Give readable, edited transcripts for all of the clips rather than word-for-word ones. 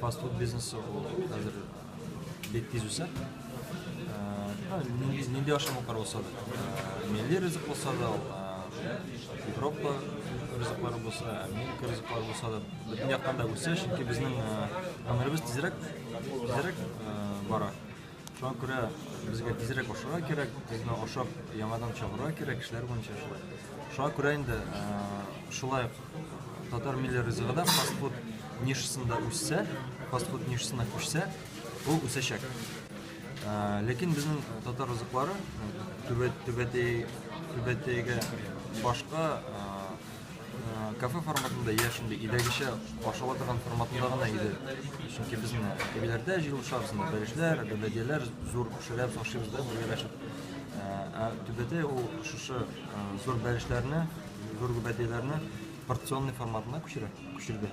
Фастфуд бизнесы ул хәзер бик тиз үсә. Нинди, нинди ашамлыклар булса да, милли ризык булса да, ул Европа ризыклары булса, Америка ризыклары булса да, бөтен яктан да үсә, чөнки безнең гомеребез тизрәк, тизрәк бара. Шуңа күрә безгә тизрәк ашарга кирәк, тизне ашап яңадан чабырга кирәк, кешеләр буенча шулай. Шуңа күрә инде шулай ук татар милли ризыгы да фастфуд нишасында үссә, фастфуд нишасына күчсә, ул үсәчәк. Ләкин безнең татар ризыклары түбәтәй түбәтәйгә башка кафе форматында я шундый өйдәгечә ашала торган форматында гына иде. Чөнки без менә әбиләрдә җыелышабыз, менә бәлешләр, гөбәдияләр зур пешерәбез, ашыйбыз да бергәләшеп. Ә түбәтәй ул шушы зур бәлешләрне, зур гөбәдияләрне порционный форматына күчерә, күчерде.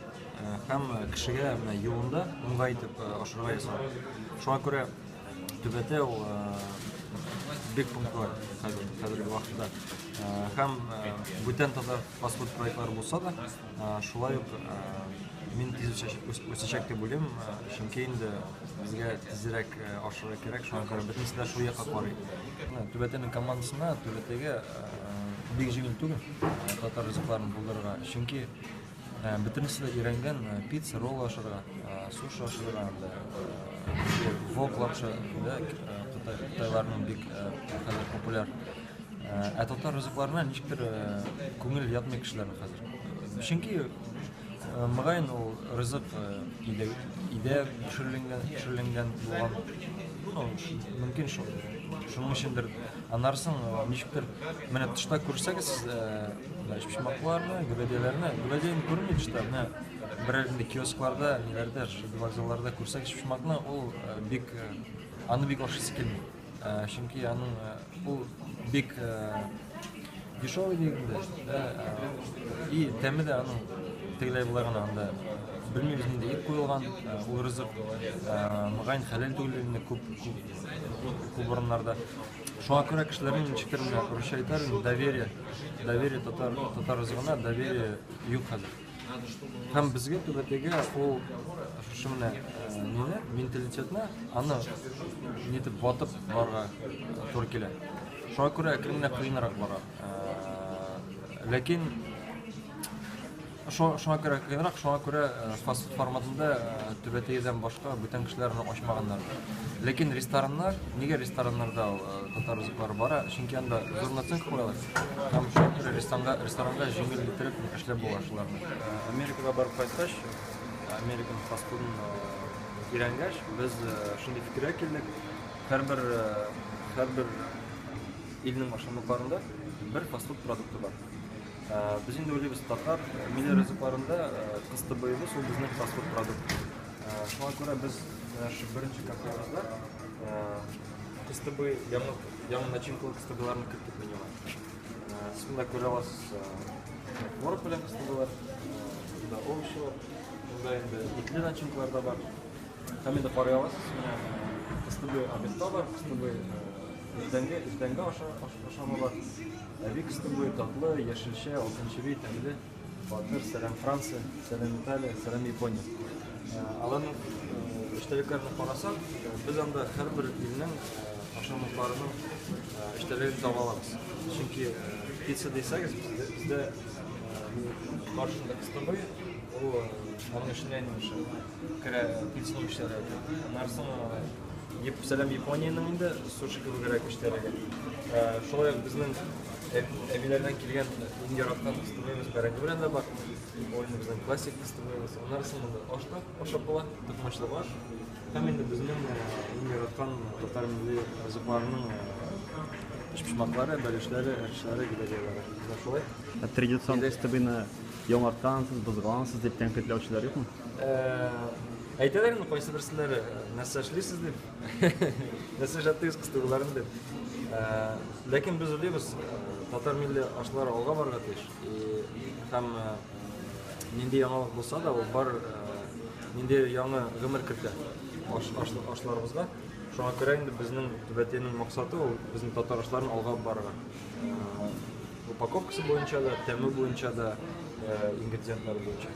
Һәм кешегә менә юлында уңай итеп ашарга ясады. Шуңа күрә түбәтәй ул бик пунктуаль хәзер, хәзерге вакытта. Һәм бүтән татар фастфуд проектлары булса да, шулай ук мин тиз үсәчәк дип уйлыйм, чөнки инде безгә тизрәк ашырга кирәк, шуңа күрә бөтенесе дә шул якка карый. Түбәтәйнең командасына, Түбәтәйгә бик җиңел түгел татар ризыкларын булдырырга, чөнки бөтенесе дә өйрәнгән пицца, ролл ашарга, суши ашарга, анда вок лапша, да, кытайларның бик хәзер популяр. Ә татар ризыкларына ничектер күңел ятмый кешеләрнең хәзер. Чөнки мөгаен ул ризык өйдә, өйдә пешерелгән, пешерелгән булган. Ну, мөмкин шул. Шуның өчендер. Аннары соң ничектер менә тышта күрсәгез сез менә өчпочмакларны, гөбәдияләрне, гөбәдия инде күренми тышта. Менә берәр инде киоскларда, ниләрдә, вокзалларда күрсәгез өчпочмакны, ул бик аны бик ашыйсы килми. Чөнки аның ул бик дешевый дигәндә, да, и тәме дә аның тегеләй болай гына анда белмибез нинди ит куелган, ул ризык мөгаен хәләл түгел инде күп күп күп урыннарда. Шуңа күрә кешеләрнең ничектер менә русча әйтәр, доверие, доверие татар татар ризыгына доверие юк хәзер. Һәм безгә түбәтәйгә ул шушы менә мине менталитетны аны нитеп ватып барырга туры килә. Шуңа күрә әкрен генә кыенрак бара. Ләкин шуңа күрә кыенрак, шуңа күрә фастфуд форматында түбәтәйдән башка бүтән кешеләр аны ачмаганнар. Ләкин рестораннар, нигә рестораннарда татар ризыклары бара? Чөнки анда зур наценка куялар. Һәм шуңа күрә ресторанга, ресторанга җиңел иттереп эшләп була шуларны. Америкага барып кайткач, Американ фастфудын өйрәнгәч, без шундый фикергә килдек. Һәрбер һәрбер илнең ашамлыкларында бер фастфуд продукты бар. Без инде уйлыйбыз, татар милли ризыкларында кыстыбыебыз ул безнең фастфуд продукт. Шуңа күрә без менә шу беренче кафебызда кыстыбый, яңа яңа начинкалы кыстыбыйларны керттек менюга. Сез монда күрә аласыз творог белән кыстыбыйлар, монда овощи бар, монда инде итле начинкалар да бар. Һәм инде карый аласыз, менә кыстыбый обедта бар, кыстыбый иртәнге, иртәнге аша, ашамы бар. Әби кыстыбый, татлы, яшелчә, алтын чеби, тәмле, батыр, сәлам Франция, сәлам Италия, сәлам Япония. Аларның эчтәлекләрен карасак, без анда һәрбер илнең ашамлыкларының эчтәлеген таба алабыз. Чөнки пицца дисәгез, бездә бар шунда кыстыбый, ул аның эченә инде керә пиццаның эчтәлеге. Аннан соң сәлам Япониянең инде суши кебегрәк эчтәлеге. Шулай ук безнең әбиләрдән килгән иң яраткан кыстыбыебыз бәрәңге белән дә бар. Ул инде безнең классик кыстыбыебыз. Аннан соң монда аш та ашап була, токмачлы аш. Һәм инде безнең иң яраткан татар милли ризыкларының өчпочмаклары, бәлешләре, әрчеләре, гөбәдияләре. Менә шулай. Ә традицион кыстыбыйны яңарткансыз, бозгансыз дип тәнкыйтьләүчеләр юкмы? Әйтәләр инде кайсы берселәре, нәрсә эшлисез дип, нәрсә эшләттегез кыстыбыйларын дип. Ләкин без уйлыйбыз, татар милли ашлары алга барырга тиеш. Һәм нинди яңалык булса да, ул бар нинди яңа гомер кертә ашларыбызга. Шуңа күрә инде безнең түбәтәйнең максаты ул безнең татар ашларын алга барырга. Упаковкасы буенча да, тәме буенча да, ингредиентлары буенча.